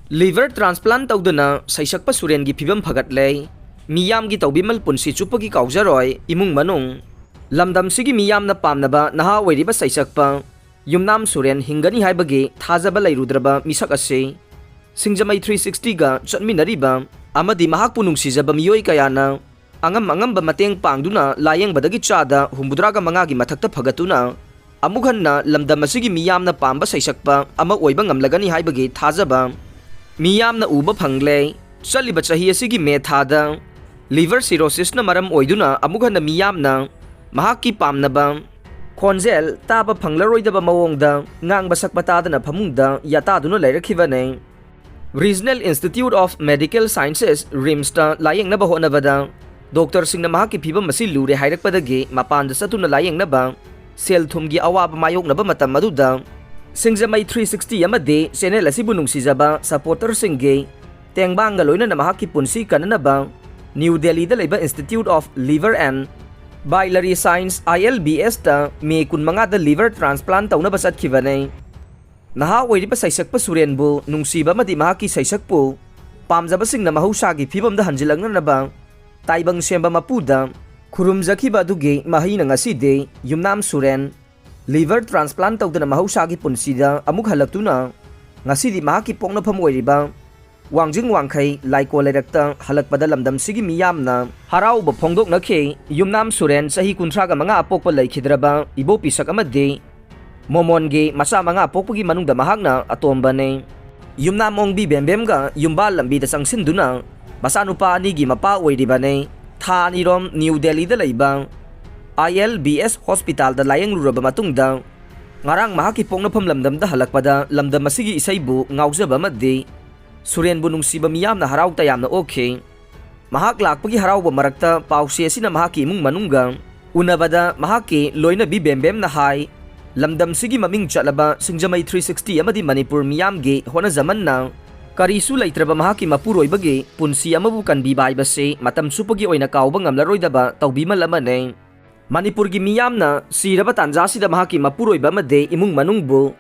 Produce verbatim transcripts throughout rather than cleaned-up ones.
Liver transplant ꯇꯧꯗꯨꯅ ꯁꯩꯁꯛꯄ ꯁꯨꯔꯦꯟꯒꯤ ꯐꯤꯕꯝ ꯐꯒꯠꯂꯦ꯫ ꯃꯤꯌꯥꯝꯒꯤ ꯇꯧꯕꯤꯃꯜ ꯄꯨꯟꯁꯤ ꯆꯨꯞꯄꯒꯤ ꯀꯥꯎꯖꯔꯣꯏ ꯏꯃꯨꯡ ꯃꯅꯨꯡ꯫ ꯂꯝꯗꯝꯁꯤꯒꯤ ꯃꯤꯌꯥꯝꯅ ꯄꯥꯝꯅꯕ ꯅꯍꯥ ꯑꯣꯏꯔꯤꯕ ꯁꯩꯁꯛꯄ ꯌꯨꯝꯅꯥꯝ ꯁꯨꯔꯦꯟ ꯍꯤꯡꯒꯅꯤ ꯍꯥꯏꯕꯒꯤ ꯊꯥꯖꯕ ꯂꯩꯔꯨꯗ꯭ꯔꯕ ꯃꯤꯁꯛ ꯑꯁꯤ ꯁꯤꯡꯖꯃꯩ three sixtyꯒ ꯆꯠꯃꯤꯟꯅꯔꯤꯕ ꯑꯃꯗꯤ ꯃꯍꯥꯛꯄꯨ ꯅꯨꯡꯁꯤꯖꯕ ꯃꯤꯑꯣꯏ ꯀꯌꯥꯅ ꯑꯉꯝ ꯑꯉꯝꯕ ꯃꯇꯦꯡ ꯄꯥꯡꯗꯨꯅ ꯂꯥꯌꯦꯡꯕꯗꯒꯤ ꯆꯥꯗ ꯍꯨꯝꯐꯨꯇꯔꯥꯒ ꯃꯉꯥꯒꯤ ꯃꯊꯛꯇ ꯐꯒꯠꯇꯨꯅ ꯑꯃꯨꯛ ꯍꯟꯅ ꯂꯝꯗꯝ ꯑꯁꯤꯒꯤ ꯃꯤꯌꯥꯝꯅ ꯄꯥꯝꯕ ꯁꯩꯁꯛꯄ ꯑꯃ ꯑꯣꯏꯕ ꯉꯝꯂꯒꯅꯤ ꯍꯥꯏꯕꯒꯤ ꯊꯥꯖꯕ ꯃꯤꯌꯥꯝꯅ ꯎꯕ ꯐꯪꯂꯦ꯫ ꯆꯠꯂꯤꯕ ꯆꯍꯤ ꯑꯁꯤꯒꯤ ꯃꯦ ꯊꯥꯗ liver cirrhosisꯅ ꯃꯔꯝ ꯑꯣꯏꯗꯨꯅ ꯑꯃꯨꯛ ꯍꯟꯅ ꯃꯤꯌꯥꯝꯅ ꯃꯍꯥꯛꯀꯤ ꯄꯥꯝꯅꯕ ꯈꯣꯟꯖꯦꯜ ꯇꯥꯕ ꯐꯪꯂꯔꯣꯏꯗꯕ ꯃꯑꯣꯡꯗ ꯉꯥꯡꯕ ꯁꯛꯄ ꯇꯥꯗꯅ ꯐꯃꯨꯡꯗ ꯌꯥꯇꯥꯗꯨꯅ ꯂꯩꯔꯛꯈꯤꯕꯅꯤ꯫ Regional Institute of Medical Sciences, RIMSꯇ ꯂꯥꯌꯦꯡꯅꯕ ꯍꯣꯠꯅꯕꯗ ꯗꯣꯛꯇꯔꯁꯤꯡꯅ ꯃꯍꯥꯛꯀꯤ ꯐꯤꯕꯝ ꯑꯁꯤ ꯂꯨꯔꯦ ꯍꯥꯏꯔꯛꯄꯗꯒꯤ ꯃꯄꯥꯟꯗ ꯆꯠꯇꯨꯅ ꯂꯥꯌꯦꯡꯅꯕ ꯁꯦꯜ ꯊꯨꯝꯒꯤ ꯑꯋꯥꯕ ꯃꯥꯌꯣꯛꯅꯕ ꯃꯇꯝ ꯑꯗꯨꯗ ꯁꯤꯡꯖꯃꯩ three sixty ꯑꯃꯗꯤ channel ꯑꯁꯤꯕꯨ ꯅꯨꯡꯁꯤꯖꯕ supporterꯁꯤꯡꯒꯤ ꯇꯦꯡꯕꯥꯡꯒ ꯂꯣꯏꯅꯅ ꯃꯍꯥꯛꯀꯤ ꯄꯨꯟꯁꯤ ꯀꯟꯅꯅꯕ ꯅ꯭ꯌꯨ ꯗꯦꯜꯂꯤꯗ ꯂꯩꯕ Institute of Liver and Biliary Science, ILBSꯇ May ꯀꯨꯟꯃꯉꯥꯗ liver transplant ꯇꯧꯅꯕ ꯆꯠꯈꯤꯕꯅꯤ꯫ ꯅꯍꯥ ꯑꯣꯏꯔꯤꯕ ꯁꯩꯁꯛꯄ ꯁꯨꯔꯦꯟꯕꯨ ꯅꯨꯡꯁꯤꯕ ꯑꯃꯗꯤ ꯃꯍꯥꯛꯀꯤ ꯁꯩꯁꯛꯄꯨ ꯄꯥꯝꯖꯕꯁꯤꯡꯅ ꯃꯍꯧꯁꯥꯒꯤ ꯐꯤꯕꯝꯗ ꯍꯟꯖꯤꯜꯂꯛꯅꯅꯕ ꯇꯥꯏꯕꯪ ꯁꯦꯝꯕ ꯃꯄꯨꯗ ꯈꯨꯔꯨꯝꯖꯈꯤꯕ ꯑꯗꯨꯒꯤ ꯃꯍꯩꯅ ꯉꯁꯤꯗꯤ ꯌꯨꯝꯅꯥꯝ ꯁꯨꯔꯦꯟ liver transplant ꯇꯧꯗꯨꯅ ꯃꯍꯧꯁꯥꯒꯤ ꯄꯨꯟꯁꯤꯗ ꯑꯃꯨꯛ ꯍꯜꯂꯛꯇꯨꯅ ꯉꯁꯤꯗꯤ ꯃꯍꯥꯛꯀꯤ ꯄꯣꯛꯅꯐꯝ ꯑꯣꯏꯔꯤꯕ ꯋꯥꯡꯖꯤꯡ ꯋꯥꯡꯈꯩ ꯂꯥꯏꯀꯣ ꯂꯩꯔꯛꯇ ꯍꯜꯂꯛꯄꯗ ꯂꯝꯗꯝꯁꯤꯒꯤ ꯃꯤꯌꯥꯝꯅ ꯍꯔꯥꯎꯕ ꯐꯣꯡꯗꯣꯛꯅꯈꯤ꯫ ꯌꯨꯝꯅꯥꯝ ꯁꯨꯔꯦꯟ ꯆꯍꯤ ꯀꯨꯟꯊ꯭ꯔꯥꯒ ꯃꯉꯥ ꯑꯄꯣꯛꯄ ꯂꯩꯈꯤꯗ꯭ꯔꯕ ꯏꯕꯣ ꯄꯤꯁꯛ ꯑꯃꯗꯤ ꯃꯣꯃꯣꯟꯒꯤ ꯃꯆꯥ ꯃꯉꯥ ꯄꯣꯛꯄꯒꯤ ꯃꯅꯨꯡꯗ ꯃꯍꯥꯛꯅ ꯑꯇꯣꯝꯕꯅꯤ꯫ ꯌꯨꯝꯅꯥꯝ ꯑꯣꯡꯕꯤ ꯕꯦꯝꯕꯦꯝꯒ ꯌꯨꯝꯕꯥꯜ ꯂꯝꯕꯤꯗ ꯆꯪꯁꯤꯟꯗꯨꯅ ꯃꯆꯥꯅꯨꯄꯥ ꯑꯅꯤꯒꯤ ꯃꯄꯥ ꯑꯣꯏꯔꯤꯕꯅꯤ꯫ ꯊꯥ ꯑꯅꯤꯔꯣꯝ ꯅ꯭ꯌꯨ ꯗꯦꯜꯂꯤꯗ ꯂꯩꯕ ILBS hospitalꯗ ꯂꯥꯌꯦꯡꯂꯨꯔꯕ ꯃꯇꯨꯡꯗ ꯉꯔꯥꯡ ꯃꯍꯥꯛꯀꯤ ꯄꯣꯛꯅꯐꯝ ꯂꯝꯗꯝꯗ ꯍꯜꯂꯛꯄꯗ ꯂꯝꯗꯝ ꯑꯁꯤꯒꯤ ꯏꯁꯩꯕꯨ ꯉꯥꯎꯖꯕ ꯑꯃꯗꯤ ꯁꯨꯔꯦꯟꯕꯨ ꯅꯨꯡꯁꯤꯕ ꯃꯤꯌꯥꯝꯅ ꯍꯔꯥꯎ ꯇꯌꯥꯝꯅ ꯑꯣꯛꯈꯤ꯫ ꯃꯍꯥꯛ ꯂꯥꯛꯄꯒꯤ ꯍꯔꯥꯎꯕ ꯃꯔꯛꯇ ꯄꯥꯎꯆꯦ ꯑꯁꯤꯅ ꯃꯍꯥꯛꯀꯤ ꯏꯃꯨꯡ ꯃꯅꯨꯡꯒ ꯎꯅꯕꯗ ꯃꯍꯥꯛꯀꯤ ꯂꯣꯏꯅꯕꯤ ꯕꯦꯝꯕꯦꯝꯅ ꯍꯥꯏ, ꯂꯝꯗꯝꯁꯤꯒꯤ ꯃꯃꯤꯡ ꯆꯠꯂꯕ ꯁꯤꯡꯖꯃꯩ three sixty ꯑꯃꯗꯤ ꯃꯅꯤꯄꯨꯔ ꯃꯤꯌꯥꯝꯒꯤ ꯍꯣꯠꯅꯖꯃꯟꯅ ꯀꯔꯤꯁꯨ ꯂꯩꯇ꯭ꯔꯕ ꯃꯍꯥꯛꯀꯤ ꯃꯄꯨꯔꯣꯏꯕꯒꯤ ꯄꯨꯟꯁꯤ ꯑꯃꯕꯨ ꯀꯟꯕꯤꯕ ꯍꯥꯏꯕꯁꯤ ꯃꯇꯝ ꯆꯨꯞꯄꯒꯤ ꯑꯣꯏꯅ ꯀꯥꯎꯕ ꯉꯝꯂꯔꯣꯏꯗꯕ ꯇꯧꯕꯤꯃꯜ ꯑꯃꯅꯤ꯫ ꯃꯅꯤꯄꯨꯔꯒꯤ ꯃꯤꯌꯥꯝꯅ ꯁꯤꯔꯕ ꯇꯥꯟꯖꯥꯁꯤꯗ ꯃꯍꯥꯛꯀꯤ ꯃꯄꯨꯔꯣꯏꯕ ꯑꯃꯗꯤ ꯏꯃꯨꯡ ꯃꯅꯨꯡꯕꯨ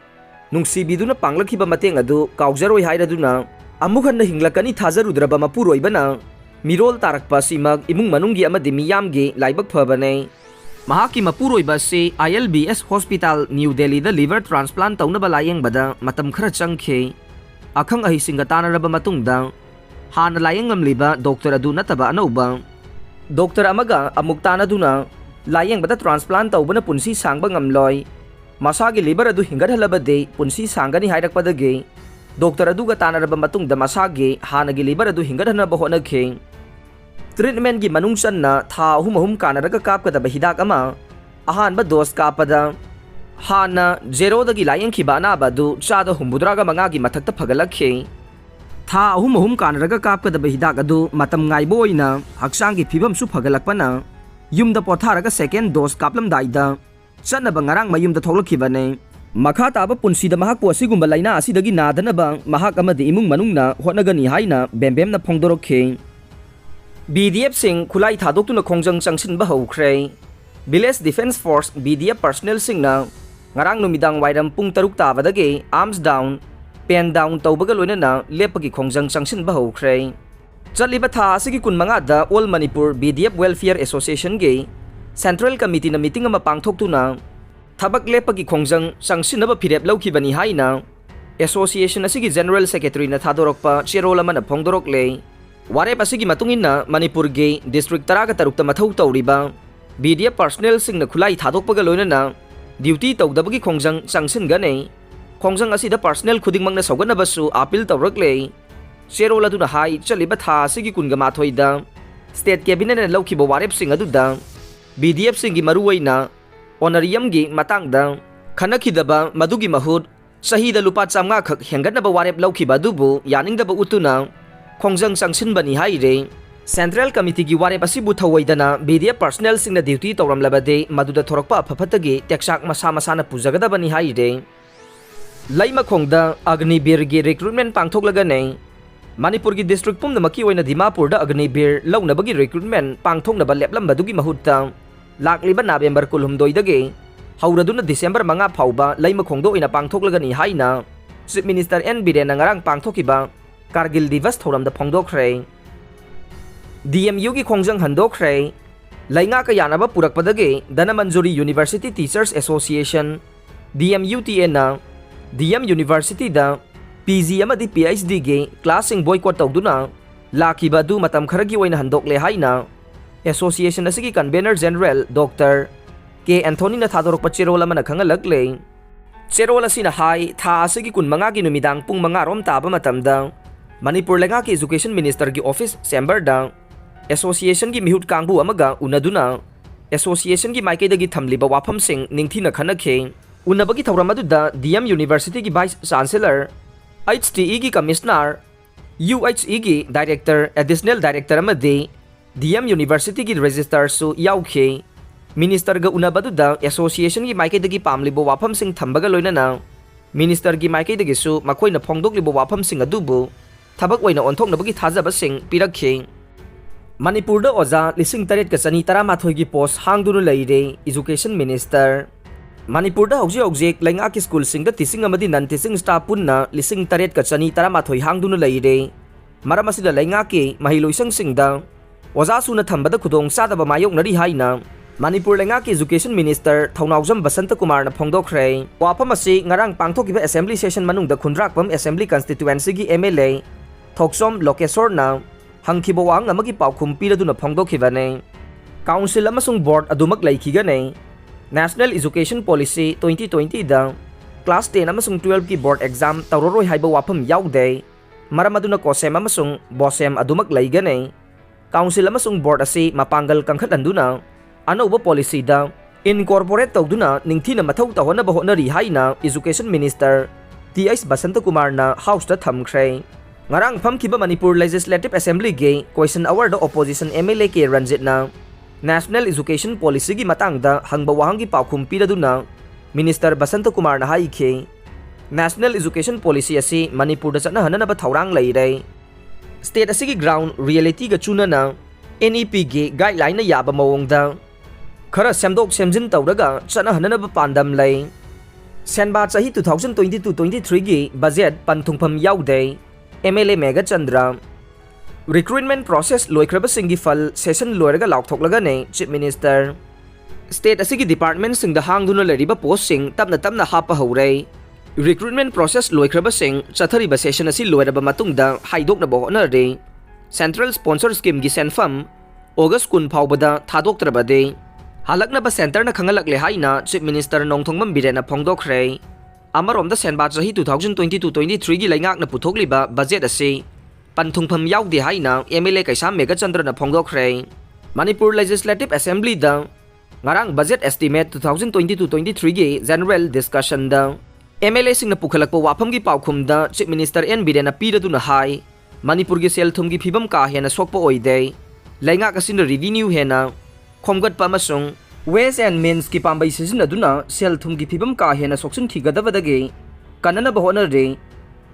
ꯅꯨꯡꯁꯤꯕꯤꯗꯨꯅ ꯄꯥꯡꯂꯛꯈꯤꯕ ꯃꯇꯦꯡ ꯑꯗꯨ ꯀꯥꯎꯖꯔꯣꯏ ꯍꯥꯏꯔꯗꯨꯅ ꯑꯃꯨꯛ ꯍꯟꯅ ꯍꯤꯡꯂꯛꯀꯅꯤ ꯊꯥꯖꯔꯨꯗ꯭ꯔꯕ ꯃꯄꯨꯔꯣꯏꯕꯅ ꯃꯤꯔꯣꯜ ꯇꯥꯔꯛꯄ ꯑꯁꯤꯃꯛ ꯏꯃꯨꯡ ꯃꯅꯨꯡꯒꯤ ꯑꯃꯗꯤ ꯃꯤꯌꯥꯝꯒꯤ ꯂꯥꯏꯕꯛ ꯐꯕꯅꯦ꯫ ꯃꯍꯥꯛꯀꯤ ꯃꯄꯨꯔꯣꯏꯕ ꯑꯁꯤ I L B S Hospital, New Delhiꯗ liver transplant ꯇꯧꯅꯕ ꯂꯥꯌꯦꯡꯕꯗ ꯃꯇꯝ ꯈꯔ ꯆꯪꯈꯤ꯫ ꯑꯈꯪ ꯑꯍꯩꯁꯤꯡꯒ ꯇꯥꯟꯅꯔꯕ ꯃꯇꯨꯡꯗ ꯍꯥꯟꯅ ꯂꯥꯌꯦꯡꯂꯝꯂꯤꯕ doctor ꯑꯗꯨ ꯅꯠꯇꯕ ꯑꯅꯧꯕ doctor ꯑꯃꯒ ꯑꯃꯨꯛ ꯇꯥꯟꯅꯗꯨꯅ ꯂꯥꯌꯦꯡꯕꯗ transplant ꯇꯧꯕꯅ ꯄꯨꯟꯁꯤ ꯁꯥꯡꯕ ꯉꯝꯂꯣꯏ, ꯃꯁꯥꯒꯤ liver ꯑꯗꯨ ꯍꯤꯡꯒꯠꯍꯜꯂꯕꯗꯤ ꯄꯨꯟꯁꯤ ꯁꯥꯡꯒꯅꯤ ꯍꯥꯏꯔꯛꯄꯗꯒꯤ doctor ꯑꯗꯨꯒ ꯇꯥꯟꯅꯔꯕ ꯃꯇꯨꯡꯗ ꯃꯁꯥꯒꯤ ꯍꯥꯟꯅꯒꯤ liver ꯑꯗꯨ ꯍꯤꯡꯒꯠꯍꯟꯅꯕ ꯍꯣꯠꯅꯈꯤ꯫ Treatmentꯀꯤ ꯃꯅꯨꯡ ꯆꯟꯅ ꯊꯥ ꯑꯍꯨꯝ ꯑꯍꯨꯝ ꯀꯥꯟꯅꯔꯒ ꯀꯥꯞꯀꯗꯕ ꯍꯤꯗꯥꯛ ꯑꯃ ꯑꯍꯥꯟꯕ dose ꯀꯥꯞꯄꯗ ꯍꯥꯟꯅ zeroꯗꯒꯤ ꯂꯥꯌꯦꯡꯈꯤꯕ ꯑꯅꯥꯕ ꯑꯗꯨ ꯆꯥꯗ ꯍꯨꯝꯐꯨꯇꯔꯥꯒ ꯃꯉꯥꯒꯤ ꯃꯊꯛꯇ ꯐꯒꯠꯂꯛꯈꯤ꯫ ꯊꯥ ꯑꯍꯨꯝ ꯑꯍꯨꯝ ꯀꯥꯟꯅꯔꯒ ꯀꯥꯞꯀꯗꯕ ꯍꯤꯗꯥꯛ ꯑꯗꯨ ꯃꯇꯝ ꯉꯥꯏꯕ ꯑꯣꯏꯅ ꯍꯛꯆꯥꯡꯒꯤ ꯐꯤꯕꯝꯁꯨ ꯐꯒꯠꯂꯛꯄꯅ ꯌꯨꯝꯗ ꯄꯣꯊꯥꯔꯒ second dose ꯀꯥꯞꯂꯝꯗꯥꯏꯗ ꯆꯠꯅꯕ ꯉꯔꯥꯡ ꯃꯌꯨꯝꯗ ꯊꯣꯛꯂꯛꯈꯤꯕꯅꯤ꯫ ꯃꯈꯥ ꯇꯥꯕ ꯄꯨꯟꯁꯤꯗ ꯃꯍꯥꯛꯄꯨ ꯑꯁꯤꯒꯨꯝꯕ ꯂꯥꯏꯅꯥ ꯑꯁꯤꯗꯒꯤ ꯅꯥꯗꯅꯕ ꯃꯍꯥꯛ ꯑꯃꯗꯤ ꯏꯃꯨꯡ ꯃꯅꯨꯡꯅ ꯍꯣꯠꯅꯒꯅꯤ ꯍꯥꯏꯅ ꯕꯦꯝꯕꯦꯝꯅ ꯐꯣꯡꯗꯣꯔꯛꯈꯤ꯫ B D Fꯁꯤꯡ ꯈꯨꯠꯂꯥꯏ ꯊꯥꯗꯣꯛꯇꯨꯅ ꯈꯣꯡꯖꯪ ꯆꯪꯁꯤꯟꯕ ꯍꯧꯈ꯭ꯔꯦ꯫ Village Defence Force, V D F personnelꯁꯤꯡꯅ ꯉꯔꯥꯡ ꯅꯨꯃꯤꯗꯥꯡ ꯋꯥꯏꯔꯝ ꯄꯨꯡ ꯇꯔꯨꯛ ꯇꯥꯕꯗꯒꯤ arms down, pen down ꯇꯧꯕꯒ ꯂꯣꯏꯅꯅ ꯂꯦꯞꯄꯒꯤ ꯈꯣꯡꯖꯪ ꯆꯪꯁꯤꯟꯕ ꯍꯧꯈ꯭ꯔꯦ꯫ ꯆꯠꯂꯤꯕ ꯊꯥ ꯑꯁꯤꯒꯤ ꯀꯨꯟꯃꯉꯥꯗ All Manipur B D F Welfare Associationꯒꯤ Central Committeeꯅ meeting ꯑꯃ ꯄꯥꯡꯊꯣꯛꯇꯨꯅ ꯊꯕꯛ ꯂꯦꯞꯄꯒꯤ ꯈꯣꯡꯖꯪ ꯆꯪꯁꯤꯟꯅꯕ ꯐꯤꯔꯦꯞ ꯂꯧꯈꯤꯕꯅꯤ ꯍꯥꯏꯅ association ꯑꯁꯤꯒꯤ general secretaryꯅ ꯊꯥꯗꯣꯔꯛꯄ ꯆꯦꯔꯣꯜ ꯑꯃꯅ ꯐꯣꯡꯗꯣꯔꯛꯂꯦ꯫ ꯋꯥꯔꯦꯞ ꯑꯁꯤꯒꯤ ꯃꯇꯨꯡ ꯏꯟꯅ ꯃꯅꯤꯄꯨꯔꯒꯤ district ꯇꯔꯥꯒ ꯇꯔꯨꯛꯇ ꯃꯊꯧ ꯇꯧꯔꯤꯕ B D F personnelꯁꯤꯡꯅ ꯈꯨꯠꯂꯥꯏ ꯊꯥꯗꯣꯛꯄꯒ ꯂꯣꯏꯅꯅ duty ꯇꯧꯗꯕꯒꯤ ꯈꯣꯡꯖꯪ ꯆꯪꯁꯤꯟꯒꯅꯤ꯫ ꯈꯣꯡꯖꯪ ꯑꯁꯤꯗ personnel ꯈꯨꯗꯤꯡꯃꯛꯅ ꯁꯧꯒꯠꯅꯕꯁꯨ appeal ꯇꯧꯔꯛꯂꯦ꯫ ꯆꯦꯔꯣꯜ ꯑꯗꯨꯅ ꯍꯥꯏ, ꯆꯠꯂꯤꯕ ꯊꯥ ꯑꯁꯤꯒꯤ ꯀꯨꯟꯒ ꯃꯥꯊꯣꯏꯗ state cabinetꯅ ꯂꯧꯈꯤꯕ ꯋꯥꯔꯦꯞꯁꯤꯡ ꯑꯗꯨꯗ B D Fꯁꯤꯡꯒꯤ ꯃꯔꯨꯑꯣꯏꯅ honorariumꯒꯤ ꯃꯇꯥꯡꯗ ꯈꯟꯅꯈꯤꯗꯕ ꯃꯗꯨꯒꯤ ꯃꯍꯨꯠ ꯆꯍꯤꯗ ꯂꯨꯄꯥ ꯆꯥꯝꯃꯉꯥ ꯈꯛ ꯍꯦꯟꯒꯠꯅꯕ ꯋꯥꯔꯦꯞ ꯂꯧꯈꯤꯕ ꯑꯗꯨꯕꯨ ꯌꯥꯅꯤꯡꯗꯕ ꯎꯠꯇꯨꯅ ꯈꯣꯡꯖꯪ ꯆꯪꯁꯤꯟꯕꯅꯤ ꯍꯥꯏꯔꯦ꯫ Central Committeeꯒꯤ ꯋꯥꯔꯦꯞ ꯑꯁꯤꯕꯨ ꯊꯧꯑꯣꯏꯗꯅ B D F personnelꯁꯤꯡꯅ duty ꯇꯧꯔꯝꯂꯕꯗꯤ ꯃꯗꯨꯗ ꯊꯣꯔꯛꯄ ꯑꯐ ꯐꯠꯇꯒꯤ ꯇꯦꯛꯆꯥꯛ ꯃꯁꯥ ꯃꯁꯥꯅ ꯄꯨꯖꯒꯗꯕꯅꯤ ꯍꯥꯏꯔꯦ꯫ ꯂꯩꯃꯈꯣꯡꯗ ꯑꯒꯅꯤꯕꯤꯔꯒꯤ recruitment ꯄꯥꯡꯊꯣꯛꯂꯒꯅꯤ꯫ ꯃꯅꯤꯄꯨꯔꯒꯤ district ꯄꯨꯝꯅꯃꯛꯀꯤ ꯑꯣꯏꯅ ꯗꯤꯃꯥꯄꯨꯔꯗ ꯑꯒꯅꯤꯕꯤꯔ ꯂꯧꯅꯕꯒꯤ recruitment ꯄꯥꯡꯊꯣꯛꯅꯕ ꯂꯦꯞꯂꯝꯕꯗꯨꯒꯤ ꯃꯍꯨꯠꯇ ꯂꯥꯛꯂꯤꯕ November ꯀꯨꯟꯍꯨꯝꯗꯣꯏꯗꯒꯤ ꯍꯧꯔꯗꯨꯅ December ꯃꯉꯥ ꯐꯥꯎꯕ ꯂꯩꯃꯈꯣꯡꯗ ꯑꯣꯏꯅ ꯄꯥꯡꯊꯣꯛꯂꯒꯅꯤ ꯍꯥꯏꯅ Chief Minister N ꯕꯤꯔꯦꯟꯅ ꯉꯔꯥꯡ ꯄꯥꯡꯊꯣꯛꯈꯤꯕ ꯀꯥꯔꯒꯤꯜ ꯗꯤꯕꯁ ꯊꯧꯔꯝꯗ ꯐꯣꯡꯗꯣꯛꯈ꯭ꯔꯦ꯫ ꯗꯤ ꯑꯦꯝ ꯌꯨꯒꯤ ꯈꯣꯡꯖꯪ ꯍꯟꯗꯣꯛꯈ꯭ꯔꯦ꯫ ꯂꯩꯉꯥꯛꯀ ꯌꯥꯅꯕ ꯄꯨꯔꯛꯄꯗꯒꯤ Dhanamanjuri University Teachers Association, D M U T A ꯅ D M University ꯗ P G ꯑꯃꯗꯤ P H D ꯒꯤ class ꯁꯤꯡ boycott ꯇꯧꯗꯨꯅ ꯂꯥꯛꯈꯤꯕ ꯑꯗꯨ ꯃꯇꯝ ꯈꯔꯒꯤ ꯑꯣꯏꯅ ꯍꯟꯗꯣꯛꯂꯦ ꯍꯥꯏꯅ association ꯑꯁꯤꯒꯤ convener general Doctor K Anthony ꯅ ꯊꯥꯗꯣꯔꯛꯄ ꯆꯦꯔꯣꯜ ꯑꯃꯅ ꯈꯪꯍꯜꯂꯛꯂꯦ꯫ ꯆꯦꯔꯣꯜ ꯑꯁꯤꯅ ꯍꯥꯏ, ꯊꯥ ꯑꯁꯤꯒꯤ ꯀꯨꯟꯃꯉꯥꯒꯤ ꯅꯨꯃꯤꯗꯥꯡ ꯄꯨꯡ ꯃꯉꯥ ꯔꯣꯝ ꯇꯥꯕ ꯃꯇꯝꯗ ꯃꯅꯤꯄꯨꯔ ꯂꯩꯉꯥꯛꯀꯤ Education Minister ꯒꯤ office chamber ꯗ association ꯒꯤ ꯃꯤꯍꯨꯠ ꯀꯥꯡꯕꯨ ꯑꯃꯒ ꯎꯅꯗꯨꯅ association ꯒꯤ ꯃꯥꯏꯀꯩꯗꯒꯤ ꯊꯝꯂꯤꯕ ꯋꯥꯐꯝꯁꯤꯡ ꯅꯤꯡꯊꯤꯅ ꯈꯟꯅꯈꯤ꯫ ꯎꯅꯕꯒꯤ ꯊꯧꯔꯝ ꯑꯗꯨꯗ D M University ꯒꯤ Vice Chancellor, H T E ꯒꯤ Commissioner, U H E ꯒꯤ Director, Additional Director ꯑꯃꯗꯤ D M University ꯒꯤ Registrar ꯁꯨ ꯌꯥꯎꯈꯤ꯫ Minister ꯒ ꯎꯅꯕꯗꯨꯗ association ꯒꯤ ꯃꯥꯏꯀꯩꯗꯒꯤ ꯄꯥꯝꯂꯤꯕ ꯋꯥꯐꯝꯁꯤꯡ ꯊꯝꯕꯒ ꯂꯣꯏꯅꯅ Minister ꯒꯤ ꯃꯥꯏꯀꯩꯗꯒꯤꯁꯨ ꯃꯈꯣꯏꯅ ꯐꯣꯡꯗꯣꯛꯂꯤꯕ ꯋꯥꯐꯝꯁꯤꯡ ꯑꯗꯨꯕꯨ ꯊꯕꯛ ꯑꯣꯏꯅ ꯑꯣꯟꯊꯣꯛꯅꯕꯒꯤ ꯊꯥꯖꯕꯁꯤꯡ ꯄꯤꯔꯛꯈꯤ꯫ ꯃꯅꯤꯄꯨꯔꯗ ꯑꯣꯖꯥ ꯂꯤꯁꯤꯡ ꯇꯔꯦꯠꯀ ꯆꯅꯤ ꯇꯔꯥꯃꯥꯊꯣꯏꯒꯤ post ꯍꯥꯡꯗꯨꯅ ꯂꯩꯔꯦ, Education Minister꯫ ꯃꯅꯤꯄꯨꯔꯗ ꯍꯧꯖꯤꯛ ꯍꯧꯖꯤꯛ ꯂꯩꯉꯥꯛꯀꯤ school ꯁꯤꯡꯗ teaching ꯑꯃꯗꯤ non teaching staff ꯄꯨꯟꯅ ꯂꯤꯁꯤꯡ ꯇꯔꯦꯠꯀ ꯆꯅꯤ ꯇꯔꯥꯃꯥꯊꯣꯏ ꯍꯥꯡꯗꯨꯅ ꯂꯩꯔꯦ꯫ ꯃꯔꯝ ꯑꯁꯤꯅ ꯂꯩꯉꯥꯛꯀꯤ ꯃꯍꯩꯂꯣꯏꯁꯪꯁꯤꯡꯗ ꯑꯣꯖꯥ ꯁꯨꯅ ꯊꯝꯕꯗ ꯈꯨꯗꯣꯡꯆꯥꯗꯕ ꯃꯥꯌꯣꯛꯅꯔꯤ ꯍꯥꯏꯅ ꯃꯅꯤꯄꯨꯔ ꯂꯩꯉꯥꯛꯀꯤ Education Minister ꯊꯧꯅꯥꯎꯖꯝ ꯕꯁꯟꯇ ꯀꯨꯃꯥꯔꯅ ꯐꯣꯡꯗꯣꯛꯈ꯭ꯔꯦ꯫ ꯋꯥꯐꯝ ꯑꯁꯤ ꯉꯔꯥꯡ ꯄꯥꯡꯊꯣꯛꯈꯤꯕ assembly session ꯃꯅꯨꯡꯗ ꯈꯨꯟꯗ꯭ꯔꯥꯛꯄꯝ assembly constituency ꯒꯤ M L A ꯊꯣꯛꯆꯣꯝ ꯂꯣꯀꯦꯁꯣꯔꯅ ꯍꯪꯈꯤꯕ ꯋꯥꯍꯪ ꯑꯃꯒꯤ ꯄꯥꯎꯈꯨꯝ ꯄꯤꯔꯗꯨꯅ ꯐꯣꯡꯗꯣꯛꯈꯤꯕꯅꯤ꯫ Council ꯑꯃꯁꯨꯡ board ꯑꯗꯨꯃꯛ ꯂꯩꯈꯤꯒꯅꯤ꯫ National Education Policy twenty twenty ꯗ class ten ꯑꯃꯁꯨꯡ twelve ꯀꯤ board exam ꯇꯧꯔꯔꯣꯏ ꯍꯥꯏꯕ ꯋꯥꯐꯝ ꯌꯥꯎꯗꯦ꯫ ꯃꯔꯝ ꯑꯗꯨꯅ COHSEM ꯑꯃꯁꯨꯡ BOSEM ꯑꯗꯨꯃꯛ ꯂꯩꯒꯅꯤ꯫ Council ꯑꯃꯁꯨꯡ board ꯑꯁꯤ ꯃꯄꯥꯡꯒꯜ ꯀꯟꯈꯠꯍꯟꯗꯨꯅ ꯑꯅꯧꯕ policy ꯗ incorporate ꯇꯧꯗꯨꯅ ꯅꯤꯡꯊꯤꯅ ꯃꯊꯧ ꯇꯧꯍꯟꯅꯕ ꯍꯣꯠꯅꯔꯤ ꯍꯥꯏꯅ Education Minister T H Basanta ꯀꯨꯃꯥꯔꯅ House ꯇ ꯊꯝꯈ꯭ꯔꯦ꯫ ꯉꯔꯥꯡ ꯐꯝꯈꯤꯕ ꯃꯅꯤꯄꯨꯔ Legislative Assembly ꯒꯤ question hour the opposition M L A K ꯔꯟꯖꯤꯠꯅ National Education Policy ꯒꯤ ꯃꯇꯥꯡꯗ ꯍꯪꯕ ꯋꯥꯍꯪꯒꯤ ꯄꯥꯎꯈꯨꯝ ꯄꯤꯔꯗꯨꯅ Minister ꯕꯁꯟꯇ ꯀꯨꯃꯥꯔꯅ ꯍꯥꯏꯈꯤ, National Education Policy ꯑꯁꯤ ꯃꯅꯤꯄꯨꯔꯗ ꯆꯠꯅꯍꯟꯅꯅꯕ ꯊꯧꯔꯥꯡ ꯂꯩꯔꯦ꯫ State ꯑꯁꯤꯒꯤ ground reality ꯒ ꯆꯨꯅꯅ N E P ꯒꯤ guideline ꯅ ꯌꯥꯕ ꯃꯑꯣꯡꯗ ꯈꯔ ꯁꯦꯝꯗꯣꯛ ꯁꯦꯝꯖꯤꯟ ꯇꯧꯔꯒ ꯆꯠꯅꯍꯟꯅꯅꯕ ꯄꯥꯟꯗꯝ ꯂꯩ꯫ ꯁꯦꯟꯕꯥ ꯆꯍꯤ two thousand twenty two twenty three ꯒꯤ budget ꯄꯟꯊꯨꯡꯐꯝ ꯌꯥꯎꯗꯦ꯫ MLA Meghachandra꯫ Recruitment process ꯂꯣꯏꯈ꯭ꯔꯕꯁꯤꯡꯒꯤ ꯐꯜ session ꯂꯣꯏꯔꯒ ꯂꯥꯎꯊꯣꯛꯂꯒꯅꯤ Chief Minister꯫ State ꯑꯁꯤꯒꯤ departmentꯁꯤꯡꯗ ꯍꯥꯡꯗꯨꯅ ꯂꯩꯔꯤꯕ postꯁꯤꯡ ꯇꯞꯅ ꯇꯞꯅ ꯍꯥꯞꯄ ꯍꯧꯔꯦ꯫ Recruitment process ꯂꯣꯏꯈ꯭ꯔꯕꯁꯤꯡ ꯆꯠꯊꯔꯤꯕ session ꯑꯁꯤ ꯂꯣꯏꯔꯕ ꯃꯇꯨꯡꯗ ꯍꯥꯏꯗꯣꯛꯅꯕ ꯍꯣꯠꯅꯔꯤ꯫ Central sponsor schemeꯒꯤ ꯁꯦꯟꯐꯝ August ꯀꯨꯟ ꯐꯥꯎꯕꯗ ꯊꯥꯗꯣꯛꯇ꯭ꯔꯕꯗꯤ ꯍꯜꯂꯛꯅꯕ centreꯅ ꯈꯪꯍꯜꯂꯛꯂꯦ ꯍꯥꯏꯅ Chief Minister ꯅꯣꯡꯊꯣꯡꯕꯝ ꯕꯤꯔꯦꯟꯅ ꯐꯣꯡꯗꯣꯛꯈ꯭ꯔꯦ꯫ ꯑꯃꯔꯣꯝꯗ ꯁꯦꯟꯕꯥ ꯆꯍꯤ two thousand twenty-two twenty-threeꯒꯤ ꯂꯩꯉꯥꯛꯅ ꯄꯨꯊꯣꯛꯂꯤꯕ budget ꯑꯁꯤ ꯄꯟꯊꯨꯡꯐꯝ ꯌꯥꯎꯗꯦ ꯍꯥꯏꯅ MLA ꯀꯩꯁꯥꯝ ꯃꯦꯘꯆꯟꯗ꯭ꯔꯅ ꯐꯣꯡꯗꯣꯛꯈ꯭ꯔꯦ꯫ ꯃꯅꯤꯄꯨꯔ Legislative Assemblyꯗ ꯉꯔꯥꯡ budget estimate two thousand twenty-two twenty-threeꯒꯤ general discussionꯗ MLAꯁꯤꯡꯅ ꯄꯨꯈꯠꯂꯛꯄ ꯋꯥꯐꯝꯒꯤ ꯄꯥꯎꯈꯨꯝꯗ Chief Minister ꯑꯦꯟ ꯕꯤꯔꯦꯟꯅ ꯄꯤꯔꯗꯨꯅ ꯍꯥꯏ, ꯃꯅꯤꯄꯨꯔꯒꯤ ꯁꯦꯜ ꯊꯨꯝꯒꯤ ꯐꯤꯕꯝ ꯀꯥ ꯍꯦꯟꯅ ꯁꯣꯛꯄ ꯑꯣꯏꯗꯦ꯫ ꯂꯩꯉꯥꯛ ꯑꯁꯤꯅ revenue ꯍꯦꯟꯅ ꯈꯣꯝꯒꯠꯄ ꯑꯃꯁꯨꯡ Ways and Meansꯀꯤ ꯄꯥꯝꯕꯩ ꯁꯤꯖꯤꯟꯅꯗꯨꯅ ꯁꯦꯜ ꯊꯨꯝꯒꯤ ꯐꯤꯕꯝ ꯀꯥ ꯍꯦꯟꯅ ꯁꯣꯛꯆꯤꯟꯈꯤꯒꯗꯕꯗꯒꯤ ꯀꯟꯅꯅꯕ ꯍꯣꯠꯅꯔꯤ꯫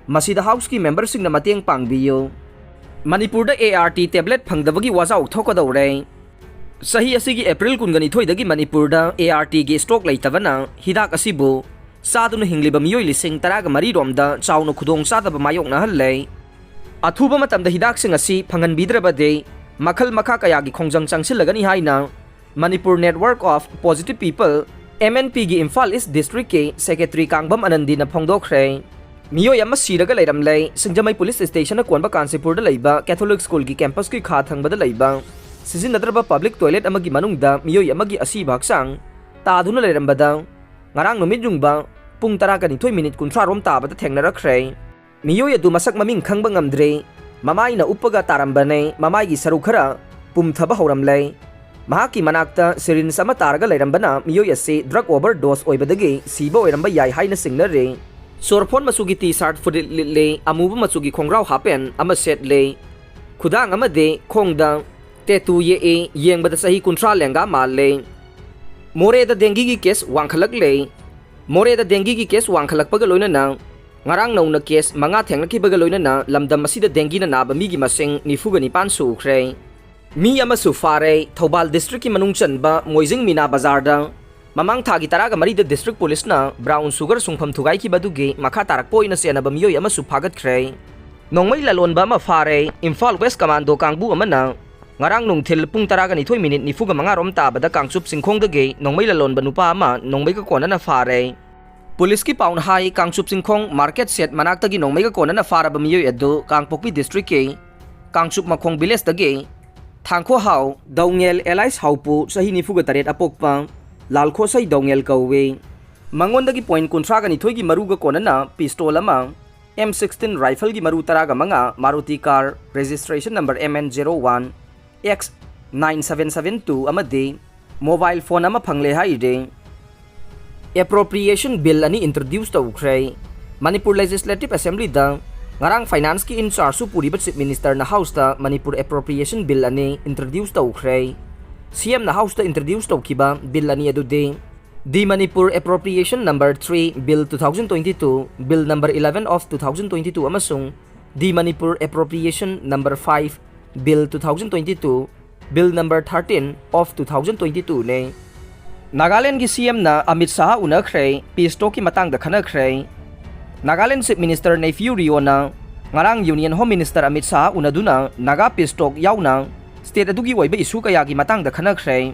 ꯃꯁꯤꯗ Houseꯀꯤ memberꯁꯤꯡꯅ ꯃꯇꯦꯡ ꯄꯥꯡꯕꯤꯌꯨ꯫ ꯃꯅꯤꯄꯨꯔꯗ ART tablet ꯐꯪꯗꯕꯒꯤ ꯋꯥꯖꯥꯎ ꯊꯣꯛꯀꯗꯧꯔꯦ꯫ ꯆꯍꯤ ꯑꯁꯤꯒꯤ April ꯀꯨꯟꯒ ꯅꯤꯊꯣꯏꯗꯒꯤ ꯃꯅꯤꯄꯨꯔꯗ ARTꯒꯤ stock ꯂꯩꯇꯕꯅ ꯍꯤꯗꯥꯛ ꯑꯁꯤꯕꯨ ꯆꯥꯗꯨꯅ ꯍꯤꯡꯂꯤꯕ ꯃꯤꯑꯣꯏ ꯂꯤꯁꯤꯡ ꯇꯔꯥꯒ ꯃꯔꯤ ꯔꯣꯝꯗ ꯆꯥꯎꯅ ꯈꯨꯗꯣꯡꯆꯥꯗꯕ ꯃꯥꯌꯣꯛꯅꯍꯜꯂꯦ꯫ ꯑꯊꯨꯕ ꯃꯇꯝꯗ ꯍꯤꯗꯥꯛꯁꯤꯡ ꯑꯁꯤ ꯐꯪꯍꯟꯕꯤꯗ꯭ꯔꯕꯗꯤ ꯃꯈꯜ ꯃꯈꯥ ꯀꯌꯥꯒꯤ ꯈꯣꯡꯖꯪ ꯆꯪꯁꯤꯜꯂꯒꯅꯤ ꯍꯥꯏꯅ Manipur Network of Positive People, MNPꯒꯤ Imphal East Districtꯀꯤ Secretary Kangbam ꯑꯅꯟꯗꯤꯅ ꯐꯣꯡꯗꯣꯛꯈ꯭ꯔꯦ꯫ ꯃꯤꯑꯣꯏ ꯑꯃ ꯁꯤꯔꯒ ꯂꯩꯔꯝꯂꯦ꯫ ꯁꯤꯡꯖꯃꯩ Police Stationꯅ ꯀꯣꯟꯕ ꯀꯥꯟꯆꯤꯄꯨꯔꯗ ꯂꯩꯕ Catholic Schoolꯒꯤ campusꯀꯤ ꯈꯥ ꯊꯪꯕꯗ ꯂꯩꯕ ꯁꯤꯖꯤꯟꯅꯗ꯭ꯔꯕ public toilet ꯑꯃꯒꯤ ꯃꯅꯨꯡꯗ ꯃꯤꯑꯣꯏ ꯑꯃꯒꯤ ꯑꯁꯤꯕ ꯍꯛꯆꯥꯡ ꯇꯥꯗꯨꯅ ꯂꯩꯔꯝꯕꯗ ꯉꯔꯥꯡ ꯅꯨꯃꯤꯠ ꯌꯨꯡꯕ ꯄꯨꯡ ꯇꯔꯥꯒ ꯅꯤꯊꯣꯏ minute ꯀꯨꯟꯊ꯭ꯔꯥ ꯔꯣꯝ ꯇꯥꯕꯗ ꯊꯦꯡꯅꯔꯛꯈ꯭ꯔꯦ꯫ ꯃꯤꯑꯣꯏ ꯑꯗꯨ ꯃꯁꯛ ꯃꯃꯤꯡ ꯈꯪꯕ ꯉꯝꯗ꯭ꯔꯤ꯫ ꯃꯃꯥꯏꯅ ꯎꯞꯄꯒ ꯇꯥꯔꯝꯕꯅꯦ꯫ ꯃꯃꯥꯏꯒꯤ ꯁꯔꯨꯛ ꯈꯔ ꯄꯨꯝꯊꯕ ꯍꯧꯔꯝꯂꯦ꯫ ꯃꯍꯥꯛꯀꯤ ꯃꯅꯥꯛꯇ syringe ꯑꯃ ꯇꯥꯔꯒ ꯂꯩꯔꯝꯕꯅ ꯃꯤꯑꯣꯏ ꯑꯁꯤ drug overdose ꯑꯣꯏꯕꯗꯒꯤ ꯁꯤꯕ ꯑꯣꯏꯔꯝꯕ ꯌꯥꯏ ꯍꯥꯏꯅ ꯆꯤꯡꯅꯔꯤ꯫ ꯆꯣꯔꯐꯣꯟ ꯃꯆꯨꯒꯤ T-shirt ꯐꯨꯔꯤꯠ ꯂꯤꯠꯂꯤ, ꯑꯃꯨꯕ ꯃꯆꯨꯒꯤ ꯈꯣꯡꯒ꯭ꯔꯥꯎ half pant ꯑꯃ ꯁꯦꯠꯂꯤ꯫ ꯈꯨꯗꯥꯡ ꯑꯃꯗꯤ ꯈꯣꯡꯗ tattoo ꯌꯦꯛꯏ, ꯌꯦꯡꯕꯗ ꯆꯍꯤ ꯀꯨꯟꯊ꯭ꯔꯥ ꯂꯦꯡꯒꯥ ꯃꯥꯜꯂꯤ꯫ ꯃꯣꯔꯦꯗ dengueꯒꯤ case ꯋꯥꯡꯈꯠꯂꯛꯂꯦ꯫ ꯃꯣꯔꯦꯗ dengueꯒꯤ case ꯋꯥꯡꯈꯠꯂꯛꯄꯒ ꯂꯣꯏꯅꯅ ꯉꯔꯥꯡ ꯅꯧꯅ case ꯃꯉꯥ ꯊꯦꯡꯅꯈꯤꯕꯒ ꯂꯣꯏꯅꯅ ꯂꯝꯗꯝ ꯑꯁꯤꯗ dengueꯅ ꯅꯥꯕ ꯃꯤꯒꯤ ꯃꯁꯤꯡ ꯅꯤꯐꯨꯒ ꯅꯤꯄꯥꯟ ꯁꯨꯈ꯭ꯔꯦ꯫ ꯃꯤ ꯑꯃꯁꯨ ꯐꯥꯔꯦ꯫ ꯊꯧꯕꯥꯜ districtꯀꯤ ꯃꯅꯨꯡ ꯆꯟꯕ ꯃꯣꯏꯖꯤꯡ ꯃꯤꯅꯥ ꯕꯖꯥꯔꯗ ꯃꯃꯥꯡ ꯊꯥꯒꯤ ꯇꯔꯥꯒ ꯃꯔꯤꯗ district policeꯅ brown sugar ꯁꯨꯡꯐꯝ ꯊꯨꯒꯥꯏꯈꯤꯕ ꯑꯗꯨꯒꯤ ꯃꯈꯥ ꯇꯥꯔꯛꯄ ꯑꯣꯏꯅ ꯆꯦꯟꯅꯕ ꯃꯤꯑꯣꯏ ꯑꯃꯁꯨ ꯐꯥꯒꯠꯈ꯭ꯔꯦ꯫ ꯅꯣꯡꯃꯩ ꯂꯂꯣꯟꯕ ꯑꯃ ꯐꯥꯔꯦ꯫ ꯏꯝꯐꯥꯜ ꯋꯦꯁ ꯀꯃꯥꯟꯗꯣ ꯀꯥꯡꯕꯨ ꯑꯃꯅ ꯉꯔꯥꯡ ꯅꯨꯡꯊꯤꯜ ꯄꯨꯡ ꯇꯔꯥꯒ ꯅꯤꯊꯣꯏ ꯃꯤꯅꯤꯠ ꯅꯤꯐꯨꯒ ꯃꯉꯥ ꯔꯣꯝ ꯇꯥꯕꯗ ꯀꯥꯡꯆꯨꯞ ꯆꯤꯡꯈꯣꯡꯗꯒꯤ ꯅꯣꯡꯃꯩ ꯂꯂꯣꯟꯕ ꯅꯨꯄꯥ ꯑꯃ ꯅꯣꯡꯃꯩꯒ ꯀꯣꯟꯅꯅ ꯐꯥꯔꯦ꯫ ꯄꯨꯂꯤꯁꯀꯤ ꯄꯥꯎꯅ ꯍꯥꯏ, ꯀꯥꯡꯆꯨꯞ ꯆꯤꯡꯈꯣꯡ ꯃꯥꯔꯀꯦꯠ ꯁꯦꯠ ꯃꯅꯥꯛꯇꯒꯤ ꯅꯣꯡꯃꯩꯒ ꯀꯣꯟꯅꯅ ꯐꯥꯔꯕ ꯃꯤꯑꯣꯏ ꯑꯗꯨ ꯀꯥꯡꯄꯣꯛꯄꯤ ꯗꯤꯁꯇ꯭ꯔꯤꯛꯀꯤ ꯀꯥꯡꯆꯨꯞ ꯃꯈꯣꯡ ꯚꯤꯂꯦꯖꯇꯒꯤ ꯊꯥꯡꯈꯣꯍꯥꯎ ꯗꯧꯉꯦꯜ ꯑꯦꯂꯥꯏꯁ ꯍꯥꯎꯄꯨ, ꯆꯍꯤ ꯅꯤꯐꯨꯒ ꯇꯔꯦꯠ ꯑꯄꯣꯛꯄ, ꯂꯥꯜꯈꯣꯁꯩ ꯗꯧꯉꯦꯜ ꯀꯧꯏ꯫ ꯃꯉꯣꯟꯗꯒꯤ ꯄꯣꯏꯟ ꯀꯨꯟꯊ꯭ꯔꯥꯒ ꯅꯤꯊꯣꯏꯒꯤ ꯃꯔꯨꯒ ꯀꯣꯟꯅꯅ ꯄꯤꯁꯇꯣꯜ ꯑꯃ, ꯑꯦꯝ ꯁꯤꯛꯁꯇꯤꯟ ꯔꯥꯏꯐꯜꯒꯤ ꯃꯔꯨ ꯇꯔꯥꯒ ꯃꯉꯥ, Maruti car, registration number M N zero one X nine seven seven two ꯑꯃꯗꯤ ꯃꯣꯕꯥꯏꯜ ꯐꯣꯟ ꯑꯃ ꯐꯪꯂꯦ ꯍꯥꯏꯔꯤ꯫ ꯑꯦꯄ꯭ꯔꯣꯄ꯭ꯔꯤꯌꯦꯁꯟ ꯕꯤꯜ ꯑꯅꯤ ꯏꯟꯇ꯭ꯔꯣꯗ꯭ꯌꯨꯁ ꯇꯧꯈ꯭ꯔꯦ꯫ ꯃꯅꯤꯄꯨꯔ ꯂꯦꯖꯤꯁꯂꯦꯇꯤꯚ ꯑꯦꯁꯦꯝꯕ꯭ꯂꯤꯗ ꯉꯔꯥꯡ ꯐꯥꯏꯅꯥꯟꯁꯀꯤ ꯏꯟꯆꯥꯔꯖꯁꯨ ꯄꯨꯔꯤꯕ ꯆꯤꯐ ꯃꯤꯅꯤꯁꯇꯔꯅ ꯍꯥꯎꯁꯇ ꯃꯅꯤꯄꯨꯔ ꯑꯦꯄ꯭ꯔꯣꯄ꯭ꯔꯤꯌꯦꯁꯟ ꯕꯤꯜ ꯑꯅꯤ ꯏꯟꯇ꯭ꯔꯣꯗ꯭ꯌꯨꯁ ꯇꯧꯈ꯭ꯔꯦ꯫ ꯁꯤ ꯑꯦꯝꯅ ꯍꯥꯎꯁꯇ ꯏꯟꯇ꯭ꯔꯣꯗ꯭ꯌꯨꯁ ꯇꯧꯈꯤꯕ ꯕꯤꯜ ꯑꯅꯤ ꯑꯗꯨꯗꯤ The Manipur Appropriation Number three Bill two thousand twenty-two, Bill Number eleven of two thousand twenty-two ꯑꯃꯁꯨꯡ The Manipur Appropriation Number five Bill two thousand twenty-two, Bill Number thirteen of two thousand twenty-two ꯅꯤ꯫ ꯅꯥꯒꯥꯂꯦꯟꯒꯤ C ꯑꯦꯝꯅ ꯑꯃꯤꯠ ꯁꯥꯍ ꯎꯅꯈ꯭ꯔꯦ, peace ꯇꯣꯛꯀꯤ ꯃꯇꯥꯡꯗ ꯈꯟꯅꯈ꯭ꯔꯦ꯫ Nagaland chief minister Neiphiu ꯔꯤꯑꯣꯅ ꯉꯔꯥꯡ union home minister Amit Shah ꯎꯅꯗꯨꯅ ꯅꯥꯒꯥ ꯄꯤꯁ ꯇꯣꯛ ꯌꯥꯎꯅ ꯁ꯭ꯇꯦꯠ ꯑꯗꯨꯒꯤ ꯑꯣꯏꯕ ꯏꯁꯨ ꯀꯌꯥꯒꯤ ꯃꯇꯥꯡꯗ ꯈꯟꯅꯈ꯭ꯔꯦ꯫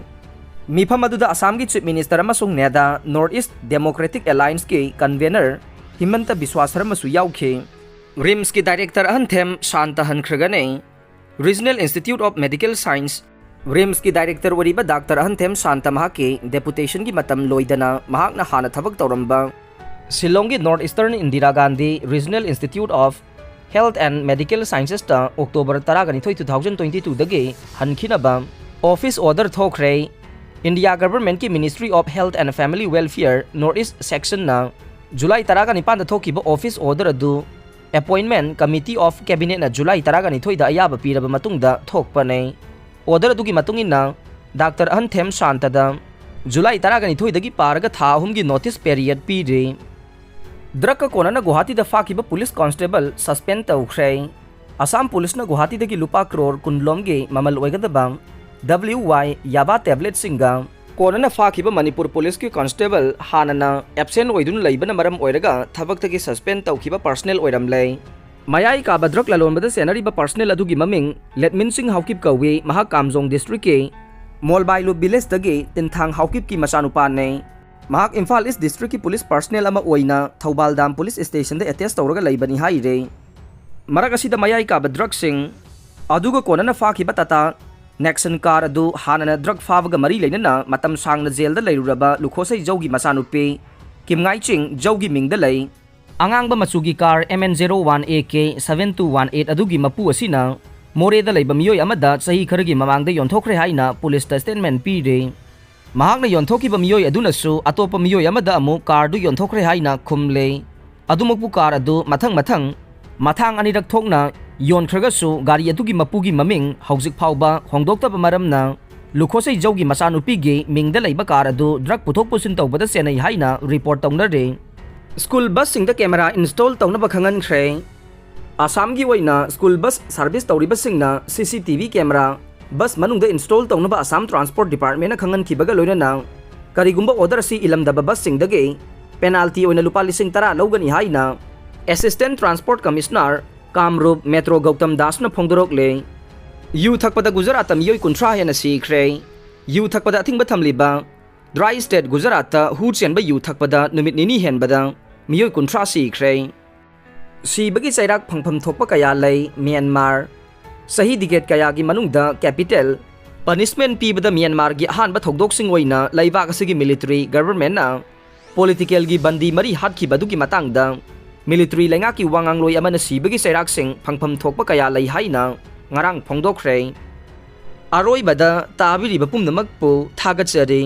ꯃꯤꯐꯝ ꯑꯗꯨꯗ ꯑꯁꯥꯝꯒꯤ ꯆꯤꯐ ꯃꯤꯅꯤꯁꯇꯔ ꯑꯃꯁꯨꯡ ꯅꯦꯗꯥ, ꯅꯣꯔꯠ ꯏꯁ ꯗꯦꯃꯣꯀ꯭ꯔꯦꯇꯤꯛ ꯑꯦꯂꯥꯏꯟꯁꯀꯤ ꯀꯟꯚꯦꯅꯔ ꯍꯤꯃꯟꯇ ꯕꯤꯁ꯭ꯋꯥ ꯁꯔꯃꯁꯨ ꯌꯥꯎꯈꯤ꯫ ꯔꯤꯝꯁꯀꯤ ꯗꯥꯏꯔꯦꯛꯇꯔ ꯑꯍꯟꯊꯦꯝ ꯁꯥꯟꯇ ꯍꯟꯈ꯭ꯔꯒꯅꯤ꯫ Regional institute of medical science, ꯔꯤꯝꯁꯀꯤ ꯗꯥꯏꯔꯦꯛꯇꯔ ꯑꯣꯏꯔꯤꯕ ꯗꯥꯛꯇꯔ ꯑꯍꯟꯊꯦꯝ ꯁꯥꯟꯇ ꯃꯍꯥꯛꯀꯤ ꯗꯦꯄꯨꯇꯦꯁꯟꯒꯤ ꯃꯇꯝ ꯂꯣꯏꯗꯅ ꯃꯍꯥꯛꯅ ꯍꯥꯟꯅ ꯊꯕꯛ ꯇꯧꯔꯝꯕ ꯁꯤꯂꯣꯡꯒꯤ north eastern Indira Gandhi regional institute of health and medical ꯁꯥꯏꯟꯁꯦꯁꯇ ꯑꯣꯛꯇꯣꯕꯔ ꯇꯔꯥꯒ ꯅꯤꯊꯣꯏ, two thousand twenty-two ꯗꯒꯤ ꯍꯟꯈꯤꯅꯕ ꯑꯣꯐꯤꯁ ꯑꯣꯔꯗꯔ ꯊꯣꯛꯈ꯭ꯔꯦ꯫ ꯏꯟꯗꯤꯌꯥ ꯒꯚꯔꯟꯃꯦꯟꯠꯀꯤ ministry of health and family welfare north east ꯁꯦꯛꯁꯟꯅ July ꯇꯔꯥꯒ ꯅꯤꯄꯥꯟꯗ ꯊꯣꯛꯈꯤꯕ ꯑꯣꯐꯤꯁ ꯑꯣꯔꯗꯔ ꯑꯗꯨ ꯑꯦꯄꯣꯏꯟꯠꯃꯦꯟꯠ ꯀꯃꯤꯇꯤ ꯑꯣꯐ ꯀꯦꯕꯤꯅꯦꯠꯅ ꯖꯨꯂꯥꯏ ꯇꯔꯥꯒ ꯅꯤꯊꯣꯏꯗ ꯑꯌꯥꯕ ꯄꯤꯔꯕ ꯃꯇꯨꯡꯗ ꯊꯣꯛꯄꯅꯤ꯫ ꯑꯣꯔꯗꯔ ꯑꯗꯨꯒꯤ ꯃꯇꯨꯡ ꯏꯟꯅ ꯗꯥꯛꯇꯔ ꯑꯍꯟꯊꯦꯝ ꯁꯥꯟꯇꯗ ꯖꯨꯂꯥꯏ ꯇꯔꯥꯒ ꯅꯤꯊꯣꯏꯗꯒꯤ ꯄꯥꯔꯒ ꯊꯥ ꯑꯍꯨꯝꯒꯤ ꯅꯣꯇꯤꯁ ꯄꯦꯔꯤꯌꯠ ꯄꯤꯔꯤ꯫ ꯗ꯭ꯔꯒꯀ ꯀꯣꯟꯅꯅ ꯒꯨꯋꯥꯍꯥꯇꯤꯗ ꯐꯥꯈꯤꯕ ꯄꯨꯂꯤꯁ ꯀꯣꯟꯁꯇꯦꯕꯜ ꯁꯁꯄꯦꯟ ꯇꯧꯈ꯭ꯔꯦ꯫ ꯑꯁꯥꯝ ꯄꯨꯂꯤꯁꯅ ꯒꯨꯋꯥꯍꯥꯇꯤꯗꯒꯤ ꯂꯨꯄꯥ ꯀ꯭ꯔꯣꯔ ꯀꯨꯟꯂꯣꯝꯒꯤ ꯃꯃꯜ ꯑꯣꯏꯒꯗꯕ ꯗꯕ꯭ꯂꯤꯎ ꯋꯥꯏ ꯌꯥꯕꯥ ꯇꯦꯕ꯭ꯂꯦꯠꯁꯤꯡꯒ ꯀꯣꯟꯅꯅ ꯐꯥꯈꯤꯕ ꯃꯅꯤꯄꯨꯔ ꯄꯨꯂꯤꯁꯀꯤ ꯀꯣꯟꯁꯇꯦꯕꯜ ꯍꯥꯟꯅꯅ ꯑꯦꯕꯁꯦꯟ ꯑꯣꯏꯗꯨꯅ ꯂꯩꯕꯅ ꯃꯔꯝ ꯑꯣꯏꯔꯒ ꯊꯕꯛꯇꯒꯤ ꯁꯁꯄꯦꯟ ꯇꯧꯈꯤꯕ ꯄꯔꯁꯅꯦꯜ ꯑꯣꯏꯔꯝꯂꯦ꯫ ꯃꯌꯥꯏ ꯀꯥꯕ drug ꯂꯂꯣꯟꯕꯗ ꯆꯦꯟꯅꯔꯤꯕ personnel ꯑꯗꯨꯒꯤ ꯃꯃꯤꯡ ꯂꯦꯠꯃꯤꯟ ꯁꯤꯡ ꯍꯥꯎꯀꯤꯞ ꯀꯧꯏ꯫ ꯃꯍꯥꯛ ꯀꯥꯝꯖꯣꯡ district ꯀꯤ ꯃꯣꯜꯕꯥꯏꯂꯨꯞ village ꯇꯒꯤ ꯇꯤꯟꯊꯥꯡ ꯍꯥꯎꯀꯤꯞꯀꯤ ꯃꯆꯥꯅꯨꯄꯥꯅꯤ꯫ ꯃꯍꯥꯛ ꯏꯝꯐꯥꯜ East district ꯀꯤ police personnel ꯑꯃ ꯑꯣꯏꯅ ꯊꯧꯕꯥꯜ dam police station ꯗ attach ꯇꯧꯔꯒ ꯂꯩꯕꯅꯤ ꯍꯥꯏꯔꯤ꯫ ꯃꯔꯛ ꯑꯁꯤꯗ ꯃꯌꯥꯏ ꯀꯥꯕ drug ꯁꯤꯡ ꯑꯗꯨꯒ ꯀꯣꯟꯅꯅ ꯐꯥꯈꯤꯕ Tata Nexon car ꯑꯗꯨ ꯍꯥꯟꯅꯅ drug ꯐꯥꯕꯒ ꯃꯔꯤ ꯂꯩꯅꯅ ꯃꯇꯝ ꯁꯥꯡꯅ jail ꯗ ꯂꯩꯔꯨꯔꯕ ꯂꯨꯈꯣꯁꯩ ꯖꯧꯒꯤ ꯃꯆꯥꯅꯨꯄꯤ ꯀꯤꯝꯉꯥꯏꯆꯤꯡ ꯖꯧꯒꯤ ꯃꯤꯡꯗ ꯂꯩ꯫ ꯑꯉꯥꯡꯕ ꯃꯆꯨꯒꯤ car M N zero one A K seven two one eight ꯑꯗꯨꯒꯤ ꯃꯄꯨ ꯑꯁꯤꯅ ꯃꯣꯔꯦꯗ ꯂꯩꯕ ꯃꯤꯑꯣꯏ ꯑꯃꯗ ꯆꯍꯤ ꯈꯔꯒꯤ ꯃꯃꯥꯡꯗ ꯌꯣꯟꯊꯣꯛꯈ꯭ꯔꯦ ꯍꯥꯏꯅ police ꯇ statement ꯄꯤꯔꯦ꯫ ꯃꯍꯥꯛꯅ ꯌꯣꯟꯊꯣꯛꯈꯤꯕ ꯃꯤꯑꯣꯏ ꯑꯗꯨꯅꯁꯨ ꯑꯇꯣꯞꯄ ꯃꯤꯑꯣꯏ ꯑꯃꯗ ꯑꯃꯨꯛ car ꯗꯨ ꯌꯣꯟꯊꯣꯛꯈ꯭ꯔꯦ ꯍꯥꯏꯅ ꯈꯨꯝꯂꯦ꯫ ꯑꯗꯨꯃꯛꯄꯨ car ꯑꯗꯨ ꯃꯊꯪ ꯃꯊꯪ ꯃꯊꯥꯡ ꯑꯅꯤꯔꯛ ꯊꯣꯛꯅ ꯌꯣꯟꯈ꯭ꯔꯒꯁꯨ ꯒꯥꯔꯤ ꯑꯗꯨꯒꯤ ꯃꯄꯨꯒꯤ ꯃꯃꯤꯡ ꯍꯧꯖꯤꯛ ꯐꯥꯎꯕ ꯍꯣꯡꯗꯣꯛꯇꯕ ꯃꯔꯝꯅ ꯂꯨꯈꯣꯁꯩ ꯖꯧꯒꯤ ꯃꯆꯥꯅꯨꯄꯤꯒꯤ ꯃꯤꯡꯗ ꯂꯩꯕ car ꯑꯗꯨ drug ꯄꯨꯊꯣꯛ ꯄꯨꯁꯤꯟ ꯇꯧꯕꯗ ꯁꯤꯖꯤꯟꯅꯩ ꯍꯥꯏꯅ report ꯇꯧꯅꯔꯦ꯫ School bus ꯁꯤꯡꯗ camera install ꯇꯧꯅꯕ ꯈꯪꯍꯟꯈ꯭ꯔꯦ꯫ ꯑꯁꯥꯝꯒꯤ ꯑꯣꯏꯅ school bus service ꯇꯧꯔꯤꯕꯁꯤꯡꯅ C C T V camera bus ꯃꯅꯨꯡꯗ install ꯇꯧꯅꯕ ꯑꯁꯥꯝ Transport Department ꯅ ꯈꯪꯍꯟꯈꯤꯕꯒ ꯂꯣꯏꯅꯅ ꯀꯔꯤꯒꯨꯝꯕ order ꯑꯁꯤ ꯏꯜꯂꯝꯗꯕ bus ꯁꯤꯡꯗꯒꯤ penalty ꯑꯣꯏꯅ ꯂꯨꯄꯥ ꯂꯤꯁꯤꯡ ꯇꯔꯥ ꯂꯧꯒꯅꯤ ꯍꯥꯏꯅ Assistant Transport Commissioner Kamrup metro Gautam ꯗꯥꯁꯅ ꯐꯣꯡꯗꯣꯔꯛꯂꯦ꯫ ꯌꯨ ꯊꯛꯄꯗ ꯒꯨꯖꯔꯥꯠꯇ ꯃꯤꯑꯣꯏ ꯀꯨꯟꯊ꯭ꯔꯥ ꯍꯦꯟꯅ ꯁꯤꯈ꯭ꯔꯦ꯫ ꯌꯨ ꯊꯛꯄꯗ ꯑꯊꯤꯡꯕ ꯊꯝꯂꯤꯕ dry state ꯒꯨꯖꯔꯥꯠꯇ ꯍꯨ ꯆꯦꯟꯕ ꯌꯨ ꯊꯛꯄꯗ ꯅꯨꯃꯤꯠ ꯅꯤꯅꯤ ꯍꯦꯟꯕꯗ ꯃꯤꯑꯣꯏ ꯀꯨꯟꯊ꯭ꯔꯥ ꯁꯤꯈ꯭ꯔꯦ꯫ ꯁꯤꯕꯒꯤ ꯆꯩꯔꯥꯛ ꯐꯪꯐꯝ ꯊꯣꯛꯄ ꯀꯌꯥ ꯂꯩ꯫ ꯃ꯭ꯌꯥꯟꯃꯥꯔ꯫ ꯆꯍꯤ decade ꯀꯌꯥꯒꯤ ꯃꯅꯨꯡꯗ capital punishment ꯄꯤꯕꯗ ꯃ꯭ꯌꯥꯟꯃꯥꯔꯒꯤ ꯑꯍꯥꯟꯕ ꯊꯧꯗꯣꯛꯁꯤꯡ ꯑꯣꯏꯅ ꯂꯩꯕꯥꯛ ꯑꯁꯤꯒꯤ military government ꯅ political ꯒꯤ ꯕꯟꯗꯤ ꯃꯔꯤ ꯍꯥꯠꯈꯤꯕ ꯑꯗꯨꯒꯤ ꯃꯇꯥꯡꯗ military ꯂꯩꯉꯥꯛꯀꯤ ꯋꯥꯉꯥꯡꯂꯣꯏ ꯑꯃꯅ ꯁꯤꯕꯒꯤ ꯆꯩꯔꯥꯛꯁꯤꯡ ꯐꯪꯐꯝ ꯊꯣꯛꯄ ꯀꯌꯥ ꯂꯩ ꯍꯥꯏꯅ ꯉꯔꯥꯡ ꯐꯣꯡꯗꯣꯛꯈ꯭ꯔꯦ꯫ ꯑꯔꯣꯏꯕꯗ ꯇꯥꯕꯤꯔꯤꯕ ꯄꯨꯝꯅꯃꯛꯄꯨ ꯊꯥꯒꯠꯆꯔꯤ꯫